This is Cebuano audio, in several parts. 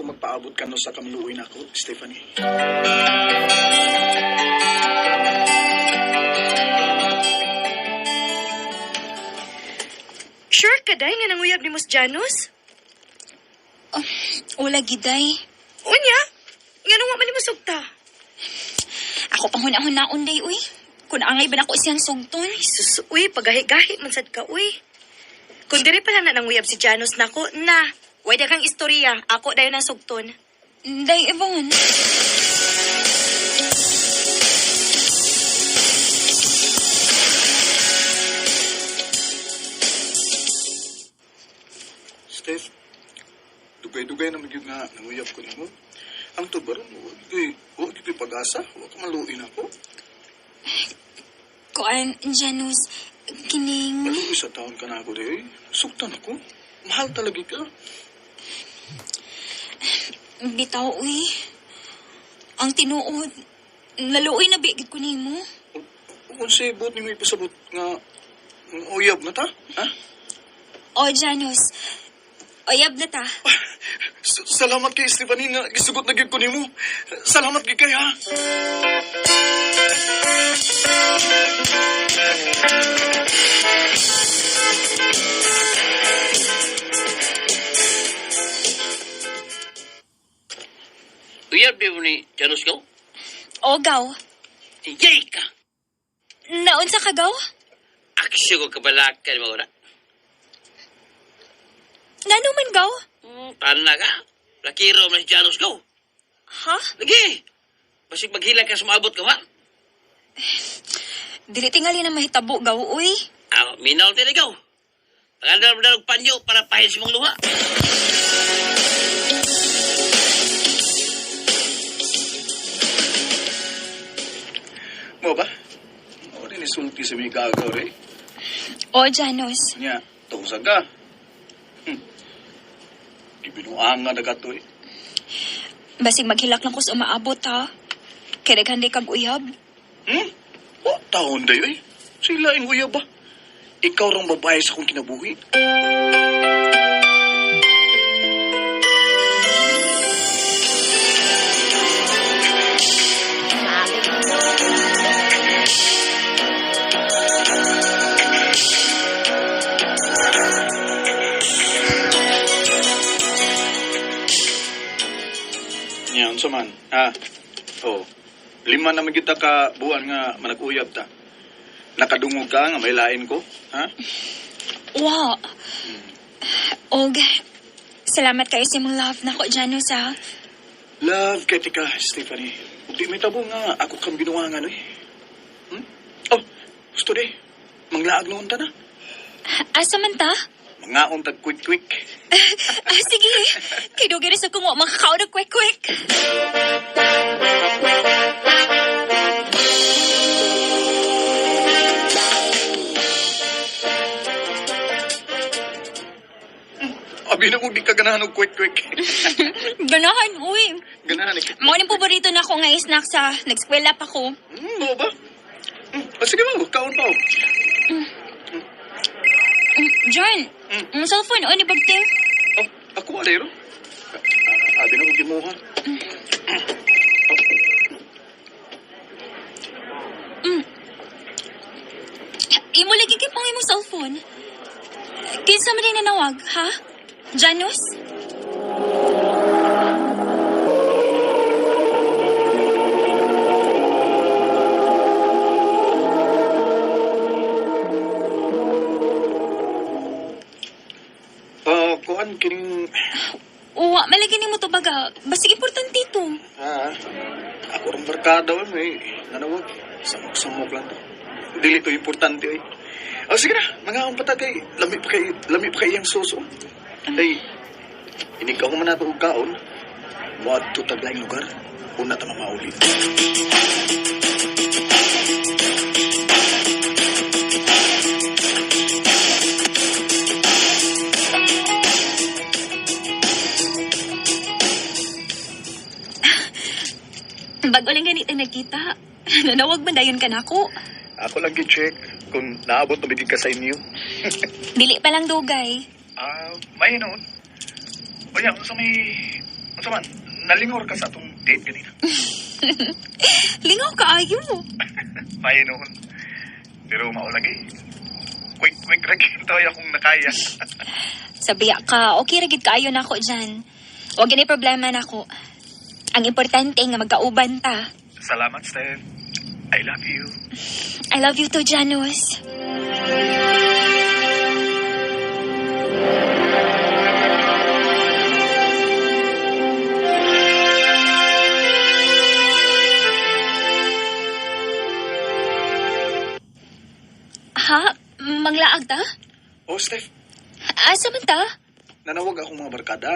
magpaabot ka no sa kamaluoy nako, Stephanie. Sure ka, day, nga nanguyab ni Mos Janus? Wala giday. Unya? Nga nung wa man ni sugta? Ako pang hunahon-naon day, uy. Kung angay ba nako siyang sugton? Ay, sus, uy, pagahi-gahi man sad ka, uy. Kung diri pa lang na nanguyab si Janus nako, na. Way daghang istorya, ako dayon ang sugton. Day, Yvonne. Steph, dugay-dugay na magyud nga nanguyab ko nimo. Ang tubaron, wa gyud ko'y pag-asa, wa ka maluoy nako. Kuan, Janus, kining. Maluoy sa taon ka na ako di. Sugtan ako. Mahal talaga ka. Bitaw, uy. Ang tinuod, naluoy na bigid ko nimo. Kung si buot nimo ipasabot nga nga uyab na ta, ha? O, Janus, oyab na ta. Salamat kay Stephanie nga gisugot na gyud ko nimo. Salamat gyud kay ha. Uyab di mo ni Janus ko? O, gaw. Yay ka! Naunsa ka, gaw? Aksyo ko kabalakan mo na. Ngano man, gaw? Tana ka. Lakiro man si Janus ko. Ha? Lagi! Basig maghila ka sumabot ka ba? Dili tingali na mahitabo, gaw, uy. Ah, minaw tayo ikaw. Pagandal mo na panyo para pahin si mong luha. Mo ba? Mo rin isulti sa mga gagaw re. O, Janus, Nya, tusag ka. Ibinuanga na ka to eh. basig maghilak lang ko sa umaabot, ha? Kaya daghan kag uyab. Hmm? O, taon dayo eh. Sila ang uyab ba? Ikaw rang babae sa akong kinabuhi. Yan, unsa man. Ha? Oh. Lima na kita ka buwan nga manag-uyab ta. Nakadungog ka nga may lain ko, ha? Wa. Og, salamat kayo sa imong love nako, Janus, ha? Love kay tika, Stephanie. Ug di may tabo nga ako kang binuangan oy. Oh, gusto di. Manglaag noon ta na. Asa man ta? Mangaon tag quick quick. Ah, sige. Kay dugay ra sa kung wa makakaon og quick quick. Abi na kung di ka ganahan og quick quick. Ganahan, uy. Ganahan eh. Mao ning paborito na ako nga snack sa nag-eskwela pa ko. Mo ba? Ah, sige mo, kaon pa. Oh. John, ang cellphone o ni Bagte. Oh, ako alero. Abi na kung gimuha. Imo lagi kay pang imong cellphone. Kinsa man din nanawag, ha? Janus? Ah, kuan kining Uwa, malagi nimo to baga. Basig importante to. ah, ako rong barkada oy may nanawag. Samok-samok lang to. Dili to importante oy. Oh, sige na, mga pa ta kay lami pa kay iyang suso. Ay, inig ka man nato og kaon. Moadto tag laing lugar. Una ta mamauli. Bago lang ganito nagkita. Nanawag man dayon ka nako. Ako lang gi-check kung naabot na bigig ka sa inyo. Dili pa lang dugay. Ah, may noon. Oya, unsa may Unsa man, nalingor ka sa atong date ganina. Lingaw kaayo. May noon. Pero mao lagi. Quick, quick ra gyud akong nakaya. Sabiya ka, okay ra gid kaayo nako dyan. Wag gini problema nako. Ang importante nga magkauban ta. Salamat, Steph. I love you. I love you too, Janus. Ha? Manglaag ta? Oh, Steph, Asa man ta? nanawag akong mga barkada.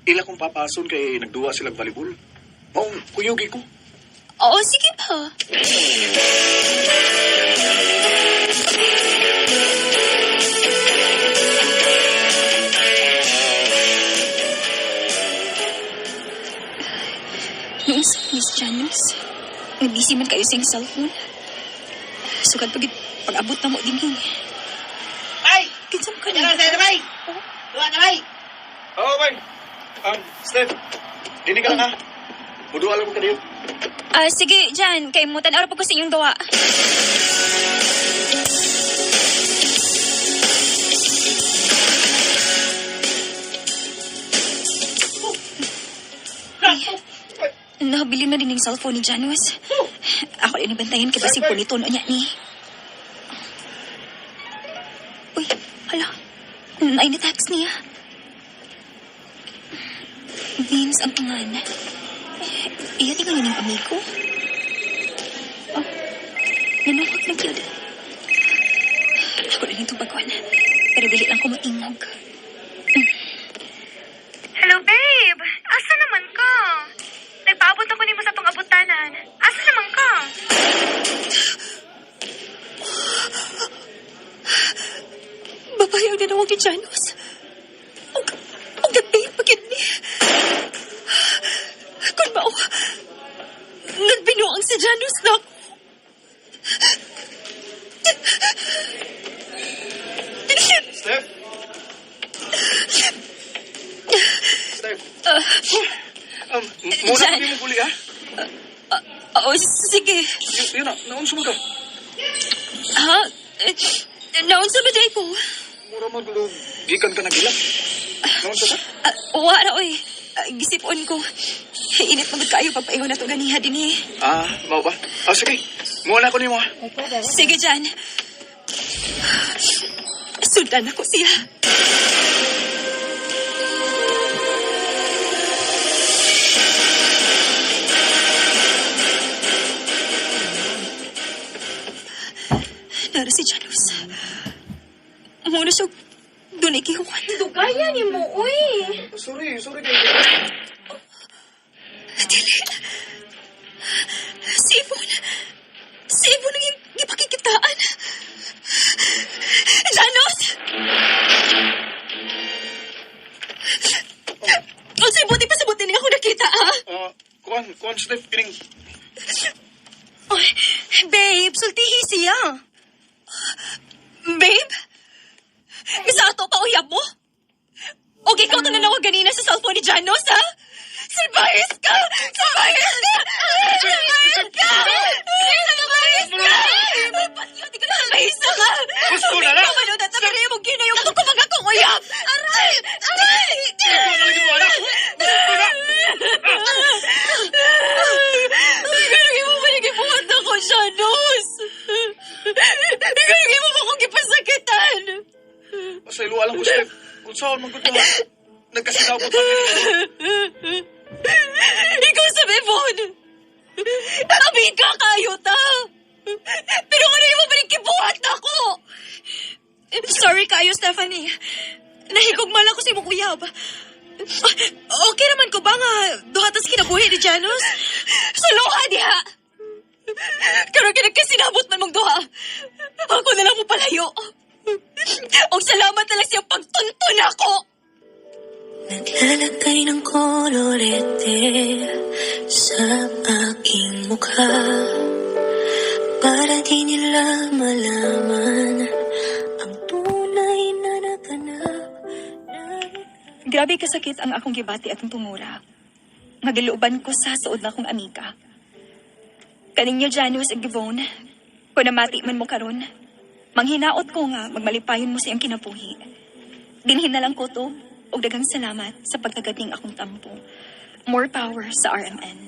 Ila kong papason kay nagduwa sila volleyball. Maong kuyugi ko. Oo, sige pa. Noong sa Miss Janus, nag-busy man kayo sa iyong cellphone. Sugad pag pag-abot na mo din yun. Bay! Kinsa mo ka Ano na? sa bay? Duwa na bay! Oh, bay. Steph, dini ka lang ha. Muduwa lang ko kaniyo. Ah, sige, Jan, kay mo tan-aw ra pa ko sa inyong gawa. Nabili na din yung cellphone ni Janus. Ako rin ibantayan kay basig punito no niya ni. Uy, hala. Ay, na-text niya. Vince ang pangan. Iya tinggal ng amigo. Oh, nanawag na gyud. Ako rin yung tubagon. Pero dili lang ko matingog. Hello, babe. Asa naman ka? Nagpaabot ako nimo sa tong abutanan. Asa naman ka? Babae ang nanawag ni Janus. Og nagbabe pa gyud ni. Kun mao, nagbinuang si Janus na ako. Steph? Steph? Muna Jan. ko mo guli ha. Oo, sige. Yun na, naunsa man ka. Ha? Eh, naunsa ba day ko? Mura man gulog. Gikan ka nagilak. Naunsa ka? Ah, wala, oy. Ah, gisipon ko. Init magud kaayo pagpaingon na to ganiha dinhi. Ah, mao ba? Ah, sige. Muna ko nimo ha. Sige, Jan. Sundan ako siya. Nara si Janus. Muna siya doon ikihuan. Dugaya ni mo, uy. Sorry, sorry kay. Dili. Si Yvonne. Si Yvonne ang iyong gipakikitaan. Janos! Kung sa buti pa sa buti niya ako nakita, ha? Ah, kuan, kuan Steph kining Oy, babe, sultihi siya. Babe? Isa ato pa uyab mo? O ikaw to nanawag ganina sa cellphone ni Janos, ha? Surprise ka! Surprise ka! Surprise ka! Surprise ka! Patyo, di ka na mahisa ka! Gusto na lang! Ikaw man, tatabiri mo ginayong ko kumag akong uyab! Aray! Aray! Ikaw na lagi mo anak. Gusto na. Ikaw mo ba nagibuhat ako, Janos? Ikaw mo ba akong gipasakitan? Pasaylo alam ko Steph. Kung saan man gud na nagkasinabot lang kini. Ikaw sa Bebon! Amin ka kayo ta! Pero ano yung mabalik kibuhat ako? Sorry kayo, Stephanie. Nahigugma lang ko sa imong uyab. Okay naman ko ba nga duha tas kinabuhi ni Janus? Suluha diha! Karon kinagkasinabot man mong duha. Ako na lang mo palayo. Og salamat na lang siyang pagtuntun ako! Naglalagay ng kolorete sa aking mukha para di nila malaman ang tunay na naganap na Grabe kasakit ang akong gibati atong tungura. Nga giluoban ko sa suod na kong amiga. Kaninyo Janus ug Givone, kung namati man mo karon, manghinaot ko nga magmalipayon mo sa iyang kinabuhi. Dinhi na lang ko to, ug daghang salamat sa pagtagad ning akong tampo. More power sa RMN.